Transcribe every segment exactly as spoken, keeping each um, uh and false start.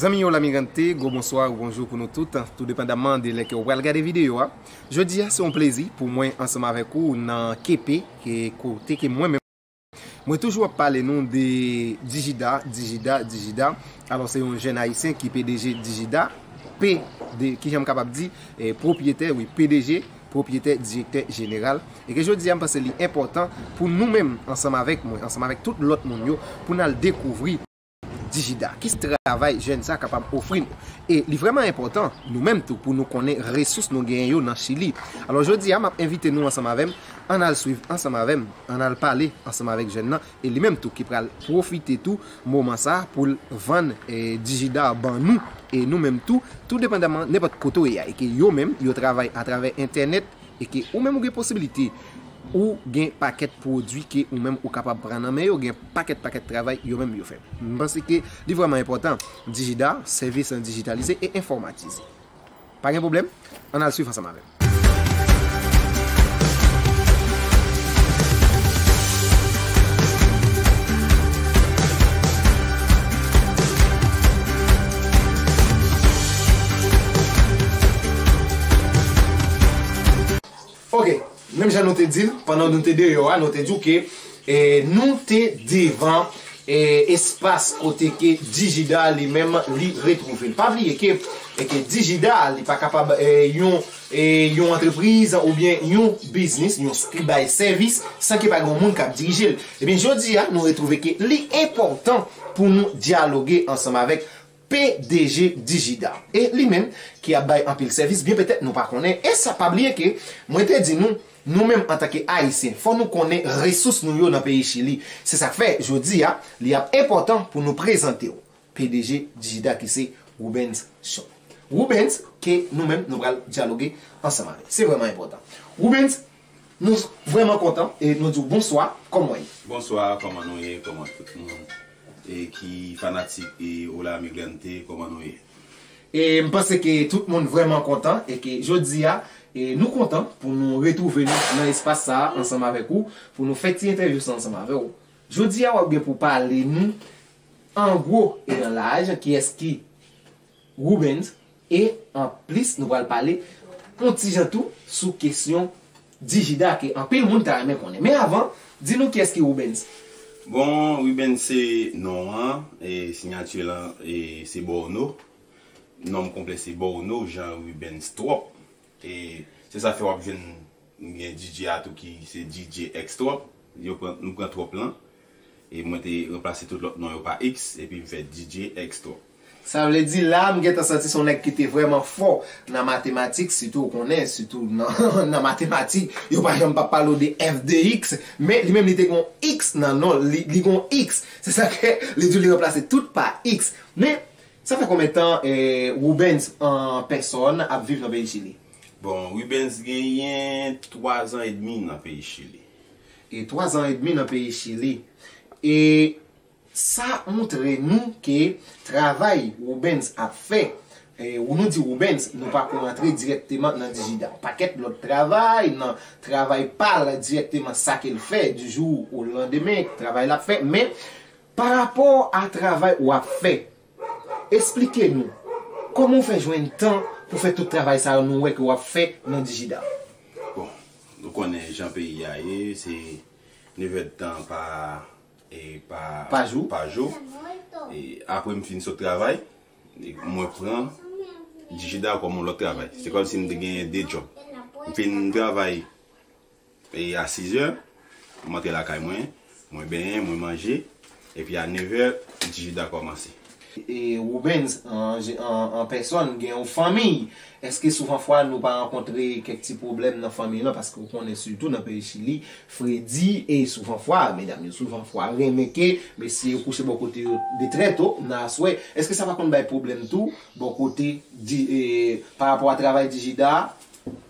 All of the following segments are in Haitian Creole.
Zanmi yo, Lamirante, gwo bonswa ou bonjou pou nou tout, tou depandaman de lè ke w pral gade videyo a. Jodi a, se yon plezi pou mwen ansanm avèk ou nan K P, ke kote ke mwen menm mwen toujou ap pale nou de Digida, Digida, Digida. Alò, se yon jèn ayisyen ki P D G Digida, P D, kijan m kapab di, eh, pwopyetè, wi, P D G, pwopyetè, direktè jeneral. E ke jodi a, m panse li enpòtan pou nou menm, ansanm avèk mwen, ansanm avèk tout lòt moun yo, pou n al dekouvri Digida. Ki travay jèn sa kapab ofri nou? E li vrèman enpòtan, nou menm tou, pou nou konnen resous nou genyen yo nan Chili. Alò, jodi a, m ap envite nou ansanm avè m, ann al swiv ansanm avè m, ann al pale ansanm avèk jèn nan, e li menm tou ki pral pwofite tou moman sa pou l vann, eh, Digida ban nou, e nou menm tou, tou depandaman nenpòt kote w ye a, e ke yo menm, yo travay atravè entènèt, e ke ou menm ou gen posibilite, ou gen pakèt pwodui ke ou menm ou kapab pran nan men yo, gen pakèt, pakèt travay yo menm yo fè. M panse ke li vrèman enpòtan, Digida, sèvis an dijitalize e enfòmatize. Pa gen pwoblèm, ann al swiv ansanm avè m. Ok, menm jan nou te di l, pandan nou te deyò a, nou te di w ke, eh, nou te devan, eh, espas kote ke Digida li menm li retwouve l. Pa bliye ke, eh, ke Digida li pa kapab, eh, yon, eh, yon antrepriz oubyen yon biznis, yon s-, ki bay sèvis san ke pa gen yon moun k ap dirije l. Ebyen, jodi a, nou retwouve ke li enpòtan pou nou dyaloge ansanm avèk P D G Digida. E li menm ki ap bay anpil sèvis, byen petèt nou pa konnen. E sa, pa bliye ke mwen te di nou, nou menm antanke Ayisyen, fò nou konnen resous nou yo nan peyi Chili. Se sa k fè, jodi a, li ap enpòtan pou nou prezante w P D G Digida ki se Rubens Shop. Rubens, ke nou menm nou pral dyaloge ansanm avè l. Se vrèman enpòtan. Rubens, nou vrèman kontan e nou di w bonswa, kòman w ye? Bonswa, kòman nou ye? Kòman tout moun e ki fanatik e Hola Migrante, kòman nou ye? E m panse ke tout moun vrèman kontan e ke jodi a, e nou kontan pou nou retwouve nou nan espas sa a ansanm avèk ou, pou nou fè ti entèvyou sa ansanm avè w. Jodi a, w ap gen pou pale nou an gwo e an laj kiyès ki Rubens, e anplis nou pral pale yon ti jan tou sou kesyon Digida ke anpil moun ta renmen konnen. Men avan, di nou kiyès ki Rubens. Bon, Rubens se non an, e siyati lan, e se Borno. Non m konplè se Borno, Jean Rubens Trop. E se sa fè w ap jwenn gen D J a tou ki se D J X Trop. Yo pran, nou pran Trop lan. E mwen te ranplase tout lòt non yo pa X, epi m fè D J X Trop. Sa vle di la, m gentan santi se yon nèg ki te vrèman fò nan matematik, sitou ou konnen, sitou nan, nan matematik, yo pa janm p ap pale w de F de X, men li menm li te gon X nan non l, li, li gon X. Se sa ke li di w li ranplase tout pa X. Men, sa fè konbyen tan, eh, Rubens an pèsòn ap viv nan peyi Chili? Bon, Rubens genyen twa zan edmi nan peyi Chili. E twa zan edmi nan peyi Chili. E sa montre nou ke travay Rubens ap fè, e, ou nou di Rubens, nou pa ko rantre dirèkteman nan Digida. Pakèt lòt travay, nan travay pa l dirèkteman, sa ke l fè du jour au lendemain, travay l ap fè, men pa rapò a travay w ap fè, esplike nou, kòman w fè jwenn tan pou fè tout travay sa yo nou wè ke w ap fè nan Digida? Bon, nou konnen jan peyi a ye, se nevè tan pa, e, pa, pa jou. Pa jou. E apre m fin sot travay, e mwen pran Digida kòm yon lòt travay. Se kòmsi m te genyen de djòb. M fin travay e a sizè, m antre lakay mwen, mwen benyen, mwen manje, epi a nevè, Digida kòmanse. E Rubens, an, an, an pèsòn, gen yon fanmi. Èske souvantfwa nou pa rankontre kèk ti pwoblèm nan fanmi lan? Paske ou konnen, sitou nan peyi Chili, fredi, e souvantfwa, medam yo souvantfwa renmen ke mesye yo kouche bò kote yo de trè to nan aswè. Èske sa pa konn bay pwoblèm tou bò kote di, e, pa rapò a travay Digida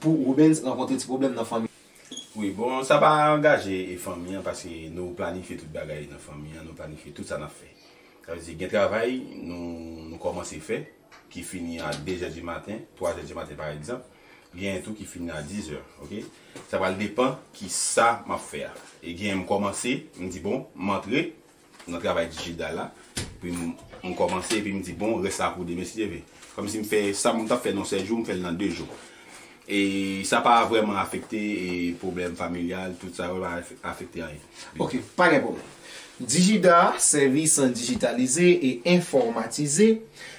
pou Rubens rankontre ti pwoblèm nan fanmi? Wi, bon, sa pa angaje e fanmi an, paske nou planifye tout bagay nan fanmi an, nou planifye tout sa n ap fè. Sa vle di, gen travay nou, nou kòmanse fè, ki fini a de zè di maten, twa zè di maten pa egzanp, gen tou ki fini a diz è, oke? Sa pral depann ki sa m ap fè a. E gen m kòmanse, m di, bon, m antre, nan travay Digida la, epi m, m kòmanse, epi m di, bon, rès la pou demen, si Dye vle. Kòmsi m fè sa m t ap fè nan sèt jou, m fè l nan de jou. E sa pa vrèman afekte, e, pwoblèm familyal, tout sa, yo pa afekte anyen. Ok, pa gen pwoblèm. Digida, sèvis dijitalize e enfòmatize,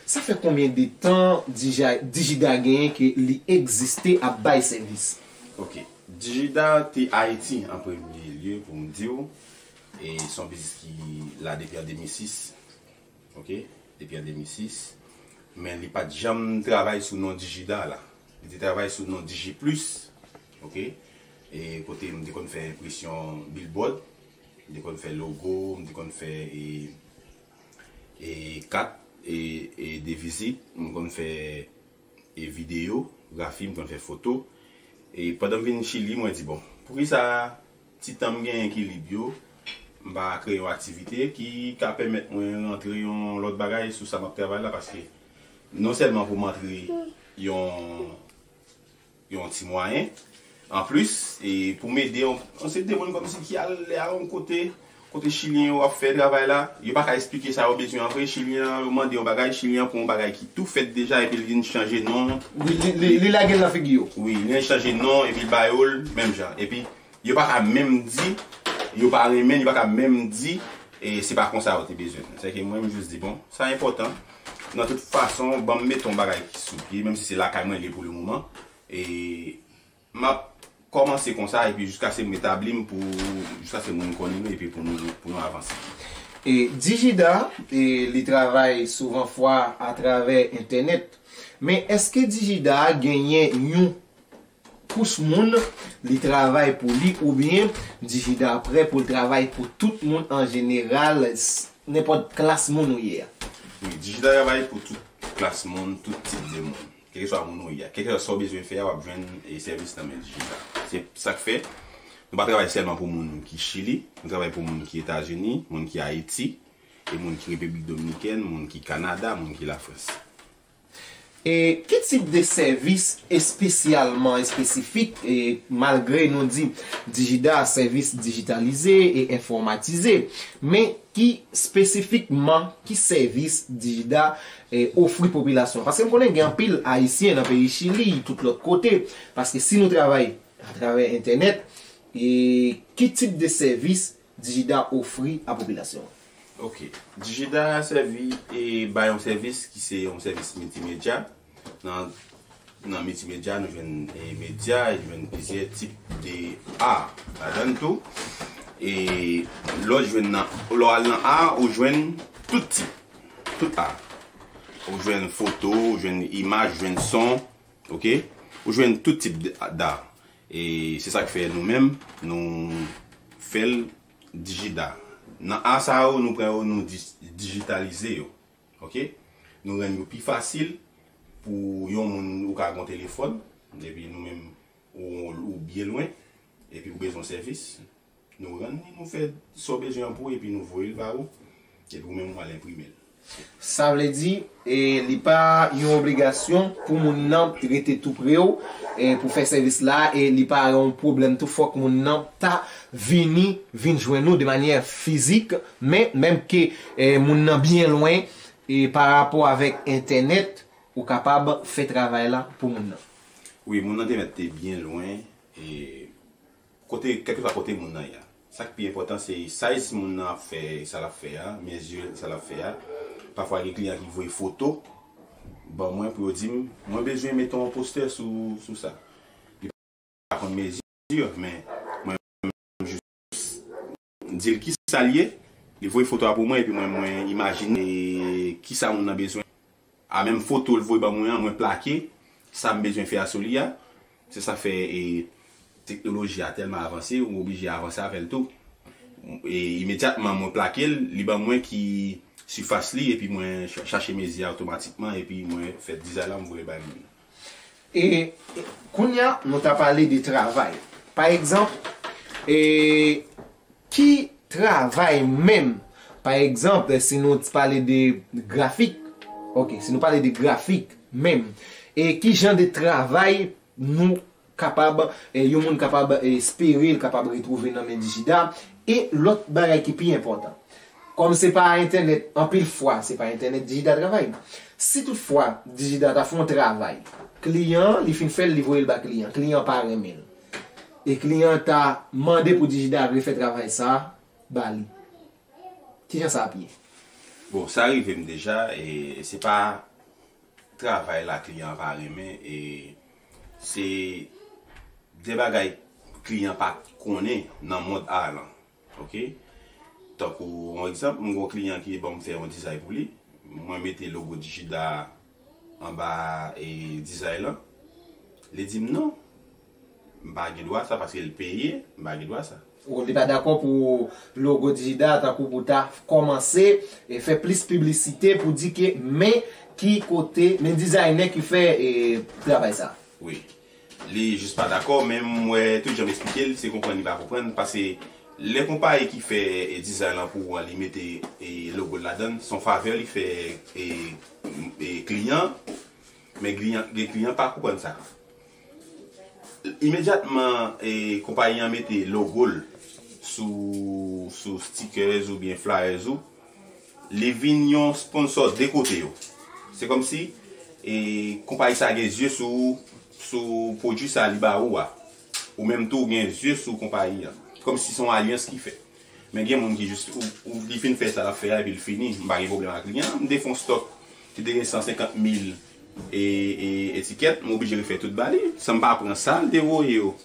sa fè konbyen de tan Dija- Digida genyen ke li egziste ap bay sèvis? Ok. Digida te Ayiti an premye lye pou m di w. E se yon biznis ki la depi an de mil sis. Ok? Depi an de mil sis. Men li pa t janm travay sou non Digida la. Li te travay sou non Digi Plus. Ok? E kote m te konn fè enpresyon billboard. M te konn fè logo, m te konn fè, e, e kat, e, e de vizit. M konn fè e videyo, grafi, m konn fè foto. E pandan m vin Chili, mwen di, bon, poukisa ti tan m genyen ki lib yo, m pa kreye yon aktivite ki ka pèmèt mwen rantre yon lòt bagay sou sa m ap travay la, paske non sèlman pou m antre yon, yon ti mwayen, anplis, e pou m ede yon, yon seri de moun kòmsi ki al lè a yon kote, kote Chilyen yo ap fè travay la, yo pa ka esplike sa yo bezwen an vre, Chilyen an, yo mande yon bagay, Chilyen an pran yon bagay ki tou fèt deja, epi l vin chanje non. Li, li, li, li lage l nan figi yo. Wi, li chanje non, epi l ba yo l, menm jan. Epi, yo pa ka menm di, yo pa renmen, yo pa ka menm di, e se pa konsa yo te bezwen l. Se ke mwen, m jis di, bon, sa enpòtan. Nan tout fason, ban m mete yon bagay ki sou pye, menm si se lakay mwen li ye pou le moman. E m ap kòmanse konsa, epi jiskaske m retabli m pou, jiskaske moun konnen nou, epi pou nou, pou nou avanse. E Digida, e li travay souvan fwa atravè entènèt. Men èske Digida genyen yon kous moun li travay pou li, oubyen Digida prè pou l travay pou tout moun an jeneral, s- nenpòt klas moun ou ye a? Wi, Digida travay pou tout klas moun, tout tip de moun. Kèlkeswa moun ou ye a, kèlkeswa sa w bezwen fè a, w ap jwenn, e, sèvis nan men Digida. Se sa k fè nou pa travay sèlman pou moun ki Chili, nou travay pou moun ki Etazini, moun ki Ayiti, e moun ki Repiblik Dominikèn, moun ki Kanada, moun ki Lafrans. E ki tip de sèvis espesyalman espesifik, e malgre nou di Digida sèvis dijitalize e enfòmatize, men ki espesifikman, ki sèvis Digida, e, ofri popilasyon? Paske m konnen gen anpil Ayisyen nan peyi Chili, tout lòt kote, paske si nou travay atravè entènèt, e ki tip de sèvis Digida ofri a popilasyon an? Ok. Digida sèvi e bay yon sèvis ki se yon sèvis miltimedya. Nan, nan miltimedya, nou jwenn, e, medya, e jwenn plizyè tip de a ladan l tou. E lè w jwenn nan, lè w al nan a, ou jwenn tout tip, tout a. Ou jwenn foto, ou jwenn imaj, ou jwenn son, ok? Ou jwenn tout tip de, da. E se sa k fè nou menm, nou fè l Digida. Nan a sa yo, nou pran yo, nou di- dijitalize yo. Ok? Nou rann yo pi fasil pou yon moun ou ka gen yon telefòn, epi nou menm ou, ou byen lwen, epi ou bezwen sèvis, nou rann li, nou fè sa w bezwen an pou ou, epi nou voye l ba ou, epi ou menm ou al enprime l. Sa vle di, e, li pa yon obligasyon pou moun nan rete tou pre w, e, pou fè sèvis la, e li pa yon pwoblèm tou, fòk moun nan ta vini, vin jwenn ou de manyè fizik, men menm ke, e, moun nan byen lwen, e, pa rapò avèk entènèt, ou kapab fè travay la pou moun nan. Wi, moun nan te mèt te byen lwen, e, kote, kèlkeswa kote moun nan ye a. Sa k pi enpòtan, se size moun nan ap fè, sa l ap fè a, mezi sa l ap fè a. Pafwa, gen kliyan ki voye foto ban mwen pou yo di m, mwen bezwen mete yon postè sou, sou sa. Li pa konn mezi, men mwen jis di l ki sa l ye, li voye foto a pou mwen, epi mwen, mwen imajine ki sa moun nan bezwen. A menm foto l voye ban mwen an, mwen plake sa m bezwen fè a sou li a. Se sa k fè, e, teknoloji a tèlman avanse, ou oblije avanse avè l tou. E imedyatman mwen plake l, li ban mwen ki sifas li, epi mwen ch- chache mezi a otomatikman, epi mwen fè dizay la, m voye bay moun nan. E, e kounye a, nou ta pale de travay. Pa egzanp, e, ki travay menm? Pa egzanp, si nou t- pale de grafik, ok, si nou pale de grafik menm, e ki jan de travay nou kapab, e, yon moun kapab, e, espere l kapab retwouve nan men Digida? E lòt bagay ki pi enpòtan, Kòm se pa entènèt, anpil fwa, se pa entènèt Digida travay. Si toutfwa Digida ta fè yon travay, kliyan an, li fin fè l, li voye l ba kliyan, kliyan an pa renmen l. E kliyan an ta mande pou Digida refè travay sa a ba li. Kijan sa ap ye? Bon, sa rive m deja, e se pa travay la kliyan an pa renmen, e se de bagay kliyan pa konnen nan mond art lan. Ok? Tankou, yon egzanp, m gen yon kliyan ki ban m fè yon dizay pou li. Mwen mete logo Digida anba e dizay lan. Li di m non. M pa gen dwa sa paske l peye, m pa gen dwa sa. Ou li pa dakò pou logo Digida, tankou pou ta kòmanse e fè plis piblisite pou di ke men ki kote, men dizaynen ki fè e travay sa. Wi. Li jis pa dakò, men m wè tout jan m eksplike l, se konprann li pa konprann, paske lè konpayi ki fè e dizay lan pou ou an, li mete e logo l ladan l, se yon favè li fè e e kliyan, men kliyan, gen kliyan pa konprann sa. Imedyatman e konpayi an mete logo l sou sou stickers oubyen flyers ou, li vin yon sponsor de kote yo. Se kòmsi e konpayi sa gen zye sou sou pwodui sa li ba ou a. Ou menm tou ou gen zye sou konpayi an. Kòmsi se yon alyans ki fèt. Men gen moun ki jis ou, ou li fin fè sa l ap fè a epi l fini. M pa gen pwoblèm ak li an. M te fè yon stòk ki te gen san senkant mil e, e, etikèt, m oblije refè tout ba li. San m pa pran sa l te voye yo.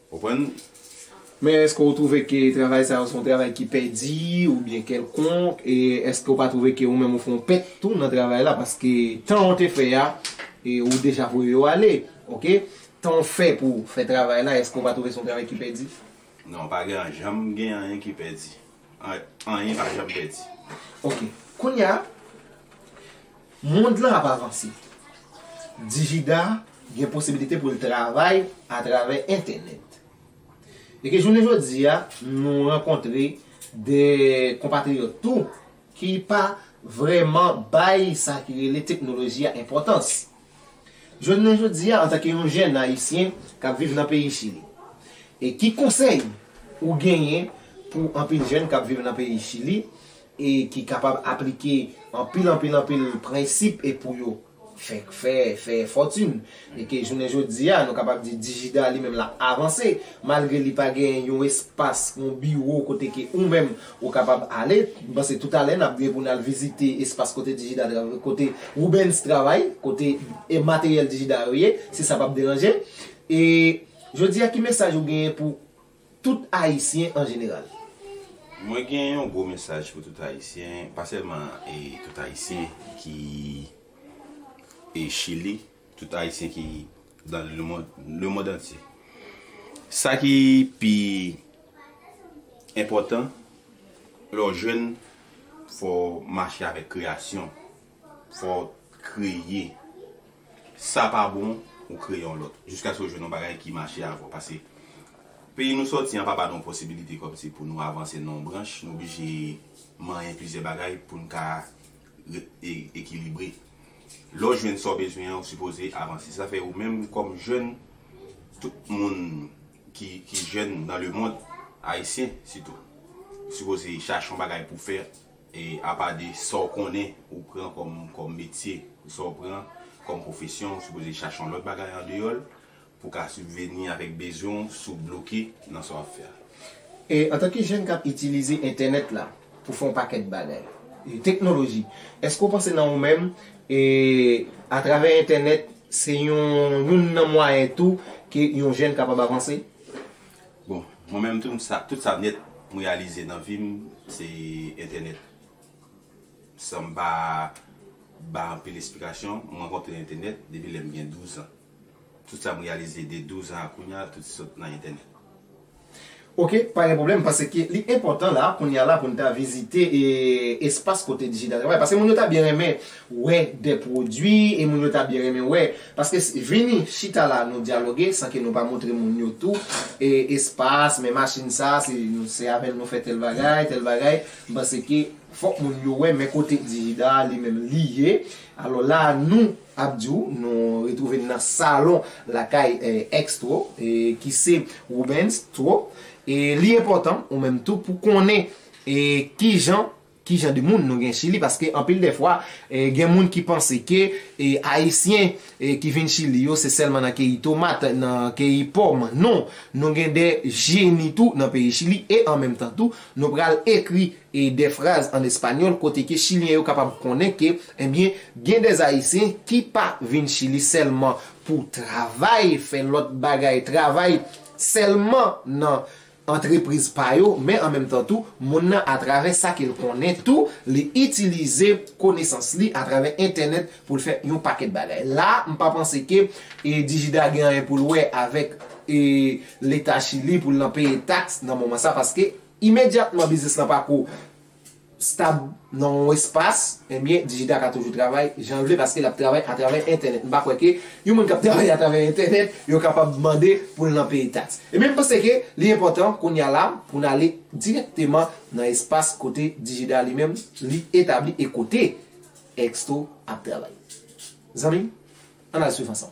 Konprann? Men èske w twouve ke travay sa yo se yon travay ki pèdi oubyen kèlkonk? E èske w pa twouve ke ou menm ou fè yon pèt tou nan travay la? Paske tan w te fè a, e ou deja voye yo ale. Ok? Tan w fè pou fè travay la, èske w pa twouve se yon travay ki pèdi? Non, pa gen, janm gen anyen ki pèdi. An- Anyen pa janm pèdi. Ok. Kounye a, mond lan ap avanse. Digida gen posibilite pou l travay atravè entènèt. E ke jounen jodi a, nou rankontre de konpatriyòt tou ki pa vrèman bay sa ki rele teknoloji a enpòtans. Jounen jodi a, antanke yon jèn ayisyen k ap viv nan peyi Chili, e ki konsèy ou genyen pou anpil jèn k ap viv nan peyi Chili e ki kapab aplike anpil, anpil, anpil prensip e pou yo fè, fè, fè fòtin? E ke jounen jodi a, nou kapab di Digida li menm l ap avanse, malgre li pa gen yon espas, yon biwo kote ke ou menm ou kapab ale. M panse toutalè n ap gen pou n al vizite espas kote Digida travay, kote Rubens travay, kote e materyèl Digida yo ye, si sa p ap deranje. E jodi a, ki mesaj ou genyen pou tout Ayisyen an jeneral? Mwen gen yon gwo mesaj pou tout Ayisyen, pa sèlman e tout Ayisyen ki e Chili, tout Ayisyen ki dans le monde, le monde entier. Sa ki pi enpòtan, lè w jwenn, fò w mache avèk kreyasyon, fò w kreye. Sa pa bon, ou kreye yon lòt. Jiskaske w jwenn yon bagay ki mache avè w. Paske peyi nou sòti an pa ba nou posibilite kòmsi pou nou avanse nan yon branch, nou oblije manyen plizyè bagay pou n ka re- e- ekilibre. Lè w jwenn sa w bezwen an, ou sipoze avanse. Sa fè ou menm kòm jèn, tout moun ki, ki jèn nan lemond, ayisyen sitou, sipoze chache yon bagay pou fè, e apa de sa w konnen ou pran kòm, kòm metye, sa w pran kòm pwofesyon, ou sipoze chache yon lòt bagay andeyò l pou ka sibveni avèk bezwen w si w bloke nan sa w ap fè a. E antanke jèn k ap itilize entènèt la pou fè yon pakèt bagay, e teknoloji, èske w panse nan ou menm, e atravè entènèt, se yon, youn nan mwayen tou ke yon jèn kapab avanse? Bon, mwen menm tou, sa, tout sa nèt m reyalize nan vi m, se entènèt. San m pa bay anpil esplikasyon, m rankontre entènèt depi lè m gen douz an. Tout sa m reyalize de douz an a kounye a, tout sot nan entènèt. Ok, pa gen pwoblèm, paske li enpòtan la, kounye a la, pou n ta vizite e, espas kote Digida travay. Paske moun yo ta byen renmen wè de pwodui, e moun yo ta byen renmen wè. Paske s- vini chita la, nou dyaloge, san ke nou pa montre moun yo tou, e espas, men machin sa, se, se avè l nou fè tèl bagay, tèl bagay. M panse ke fòk moun yo wè men kote Digida li menm li ye. Alò la, nou ap di w, nou retwouve n nan salon lakay eh, Extro, eh, ki se Rubens Tro. E li enpòtan, ou menm tou, pou konnen eh, kijan ki jan de moun nou gen Chili, paske anpil de fwa, eh, gen moun ki panse ke, eh, Ayisyen, eh, ki vin Chili yo, se sèlman nan keyi tomat, nan keyi pòm. Non, nou gen de jeni tou nan peyi Chili, e an menm tan tou, nou pral ekri, eh, de fraz an espanyòl, kote ke Chilyen yo kapab konnen ke, ebyen, gen de Ayisyen ki pa vin Chili sèlman pou travay, fè lòt bagay, travay sèlman nan antrepriz pa yo, men an menm tan tou, moun nan atravè sa ke l konnen tou, li itilize konesans li atravè entènèt pou l fè yon pakèt bagay. La, m pa panse ke, e, Digida gen anyen pou l wè avèk, e, Leta Chili pou l nan peye taks nan moman sa, paske imedyatman biznis lan pa ko stab nan yon espas, ebyen, Digida ka toujou travay jan l vle paske l ap travay atravè entènèt. M pa kwè ke yon moun k ap travay atravè entènèt, yo kapab mande pou l nan peye taks. Ebyen, m panse ke li enpòtan kounye a la pou n ale dirèkteman nan espas kote Digida li menm li etabli e kote Extro ap travay. Zanmi m, ann al swiv ansanm.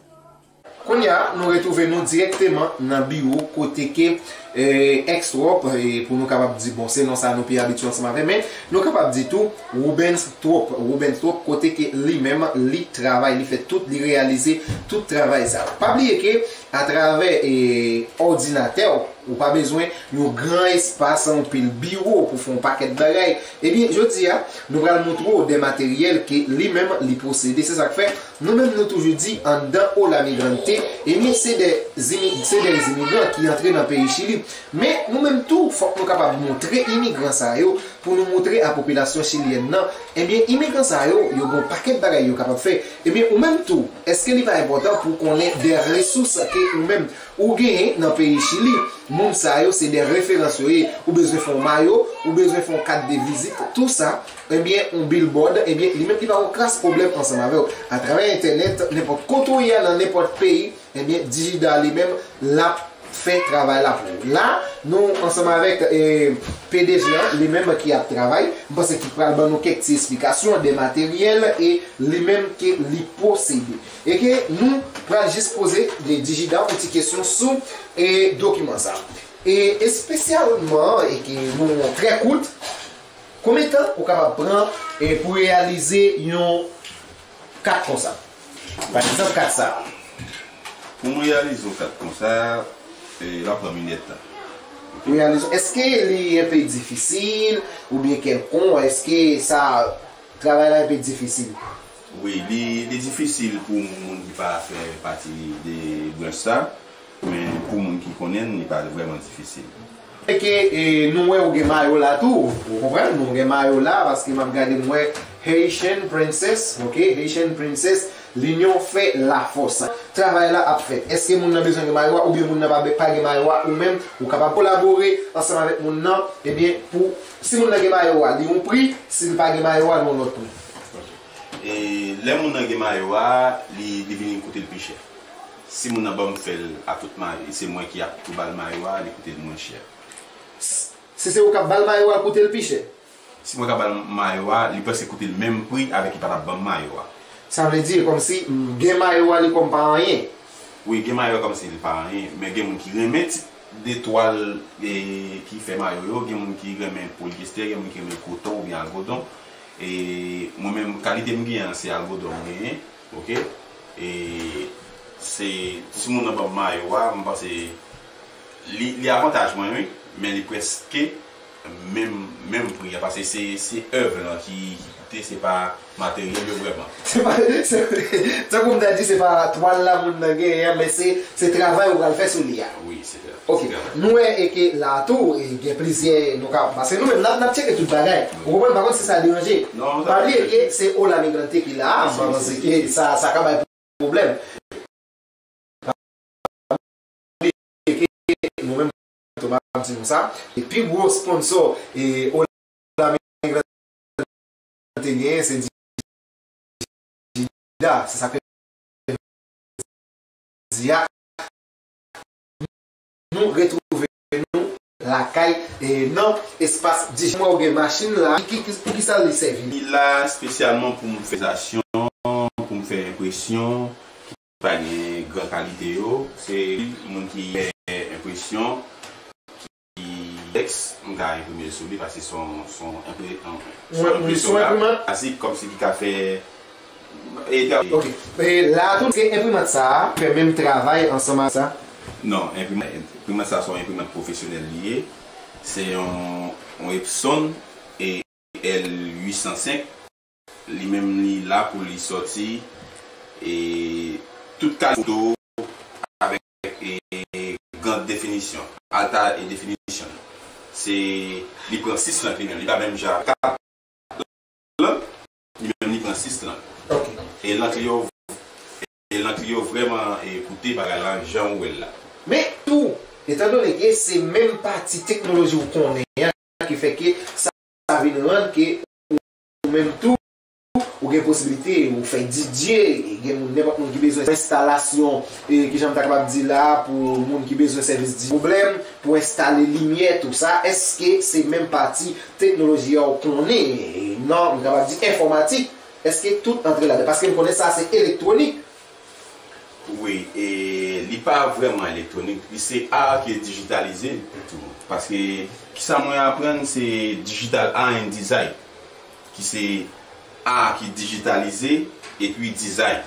Kounye a, nou retwouve nou dirèkteman nan biwo kote ke, eh, Extro, eh, pou nou kapab di, bon, se non sa nou pi abitye ansanm avè, men nou kapab di tou Rubens Trop. Rubens Trop, kote ke li menm, li travay, li fè tout, li reyalize tout travay sa yo. Pa bliye ke atravè, eh, òdinatè w, ou pa bezwen yon gran espas, anpil biwo pou fè yon pakèt bagay. Ebyen, jodi a, nou pral montre w de materyèl ke li menm li posede. Se sa k fè, nou menm nou toujou di, anndan Hola Migrante, ebyen, se de imi-, se de imigran ki antre nan peyi Chili. Men, nou menm tou, fòk nou kapab montre imigran sa yo, pou nou montre a popilasyon chilyèn nan, ebyen, imigran sa yo, yo gen yon pakèt bagay yo kapab fè. Ebyen, ou menm tou, èske li pa enpòtan pou w konnen de resous ke ou menm, ou genyen nan peyi Chili? Moun sa yo se de referans yo ye. Ou bezwen fè yon mayo, ou bezwen fè yon kat de vizit, tou sa, ebyen, yon billboard, ebyen, li menm li pa yon kras pwoblèm ansanm avè w. Atravè entènèt, nenpòt kote w ye a, nan nenpòt peyi, ebyen, Digida li menm, l ap fè travay la pou ou. La, nou ansanm avèk, eh, P D G an, li menm ki ap travay, m panse ki pral ban nou kèk ti esplikasyon de materyèl e li menm ke li posede. E ke nou pral jis poze de Digida yon ti kesyon sou, eh, dokiman sa. E espesyalman, e ke nou trè kout, konbyen tan ou kapab pran, eh, pou reyalize yon kat konsa? Pa egzanp, kat sa. Pou mwen reyalize yon kat konsa, eh, l ap pran m inèdtan. Reyalize, èske li enpe difisil oubyen kèlkonk? Èske sa, travay la enpe difisil? Wi, li, li difisil pou moun ki pa fè pati de branch sa, men pou moun ki konnen l, li pa vrèman difisil. E ke, e, nou wè ou gen mayo la tou, ou konprann? Nou gen mayo la, paske m ap gade, m wè Haitian Princess, ok, Haitian Princess, L'union fait la force. Travay la ap fèt. Èske moun nan bezwen gen mayo a, oubyen moun nan pa, pa gen mayo a, ou menm, ou kapab kolabore ansanm avèk moun nan, ebyen, pou, si moun nan gen mayo a, li yon pri, si l pa gen mayo a, li yon lòt pri. Ok. E lè moun nan gen mayo a, li, li vin koute l pi chè. Si moun nan ban m fè l a tout mayo, se mwen ki ap tou ba l mayo a, li koute l mwen chè. Si se ou k ap ba l mayo a, l koute l pi chè? Si mwen ka ba l mayo a, li prèske koute l menm pri avèk li pa t ap ban m mayo a. Sa vle di, kòmsi, m, gen mayo a, li kòm pa anyen. Wi, gen mayo a kòmsi li pa anyen, men gen moun ki renmen ti de twal, e, ki fè mayo yo, gen moun ki renmen polyester, gen moun ki renmen koton oubyen algodon. E mwen menm, kalite m genyen an, se algodon m genyen, ok? E se, si moun nan ban m mayo a, m panse li, li avantaj mwen, wi, men li prèske menm, menm pri a, paske se, se èv lan ki, ki koute, se pa materyèl yo vrèman. Se pa, se, tankou m ta di, se pa twal la moun nan genyen an, men se, se travay ou pral fè sou li a. Wi, se sa. Ok, nou wè e ke la tou, e gen plizyè, nou ka, paske nou menm, n ap, n ap tcheke tout bagay. Ou konprann? Pa kont si sa deranje. Non, pa bliye ke se Hola Migrante ki la a, m pa panse ke sa, sa ka bay pwoblèm. Pa bliye ke nou menm, tou m ap di nou sa, e pi gwo sponsò, e Hola Migrante te genyen, se Digida, se sa ke jodi a, nou retwouve nou lakay, e, nan espas Digida. Mwen, ou gen machin la, ki, ki, pou ki sa li sèvi? Li la espesyalman pou m fè stasyon, pou m fè enpresyon, ki pa gen gran kalite yo. Se moun ki fè enpresyon, ki, tèks, m ka enprime l sou li, paske se yon, se yon enpre-, yon, se yon enpresyon la, enprimant. Bazik, kòmsi ki ka fè, e, Ok. E la tou, se enprimant sa a, fè menm travay ansanm ak sa? Non, enprimant, enprimant sa a se yon enprimant pwofesyonèl li ye. Se yon, yon Epson, e, L uit san senk. Li menm li la pou li sòti, e, tout kalite foto avèk, e, grand définition, alta définition. Se, li pran sis lank li menm, li pa menm jan ak kat lank, li menm li pran sis lank. E lank li yo, e lank li yo vrèman, e, koute bagay la jan ou wè l la. Men tou, etandone ke se menm pati teknoloji ou konnen an ki fè ke sa vin rann ke ou menm tou, ou gen posiblite, ou fè D J, gen moun, nenpòt moun ki bezwen enstalasyon, e, kijan m ta kapab di la, pou moun ki bezwen sèvis D J, pwoblèm, pou enstale limyè, tou sa, èske se menm pati teknoloji a ou konnen, e, nan, m kapab di enfòmatik, èske tout antre ladan? Paske m konnen sa se elektwonik. Wi, e li pa vrèman elektwonik, li se art ki dijitalize tou. Paske, kisa mwen aprann, se digital art and design, ki se art ki dijitalize epi design.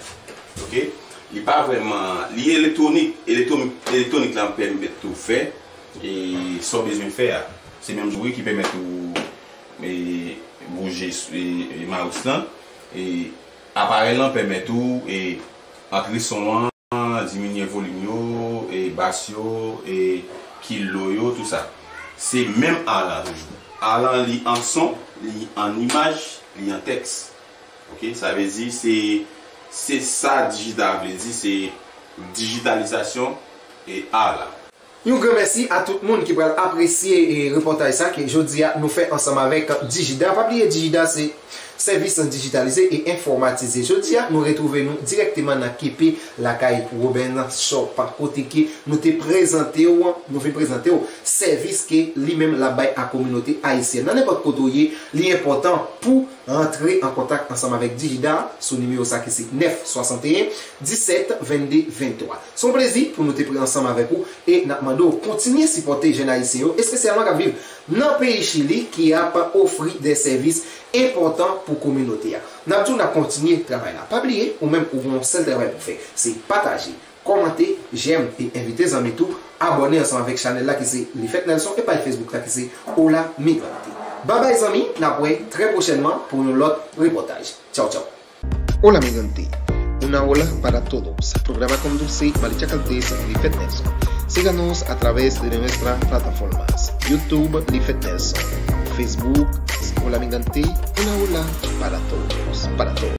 Oke? Li pa vrèman, li elektwonik, elektwonik, elektwonik la pèmèt ou fè, e, sa w bezwen fè a. Se menm jan wi ki pèmèt ou, e, bouje, e, e, mouse lan, e, aparèy lan pèmèt ou, e, antre son an, diminye volim yo, e, bas yo, e, kill low yo, tou sa. Se menm art lan toujou. Art lan li an son, li an imaj, li an tèks. Oke, sa vle di se, se sa digital vle di, se dijitalizasyon, e, art la. Yon gran mèsi a tout moun ki pral apresye, e, repòtaj sa ke jodi a nou fè ansanm avèk Digida. Pa bliye Digida se sèvis dijitalize e enfòmatize. Jodi a nou retwouve nou dirèkteman nan K P lakay Roben Shop, kote ke nou te prezante w, nou vin prezante w sèvis ke li menm l ap bay a kominote ayisyèn nan nenpòt kote w ye. Li enpòtan pou antre an kontak ansanm avèk Digida sou nimewo sa ki se nèf swasanteyen disèt vennde venntwa. Se yon plezi pou nou te pre ansanm avèk ou e n ap mande w kontinye sipòte jèn ayisyen yo, espesyalman k ap viv nan peyi Chili, ki ap ofri de sèvis enpòtan pou kominote a. N ap di w n ap kontinye travay la. Pa bliye, ou menm ou gen yon sèl travay pou fè, se pataje, kòmante, jèm e envite zanmi tou abòne ansanm avèk chanèl la ki se Lifèt Nelson e paj Facebook la ki se Hola Migrante. Babay zanmi, n ap wè trè pwochènman pou yon lòt repòtaj. Tchaw tchaw. Hola Migrante, una ola para todos. Programa conduce Malicha Caltés Lifèt Nelson. Síganos a través de nuestras plataformas YouTube Lifèt Nelson, Facebook Hola Migrante, una ola para todos, para todos.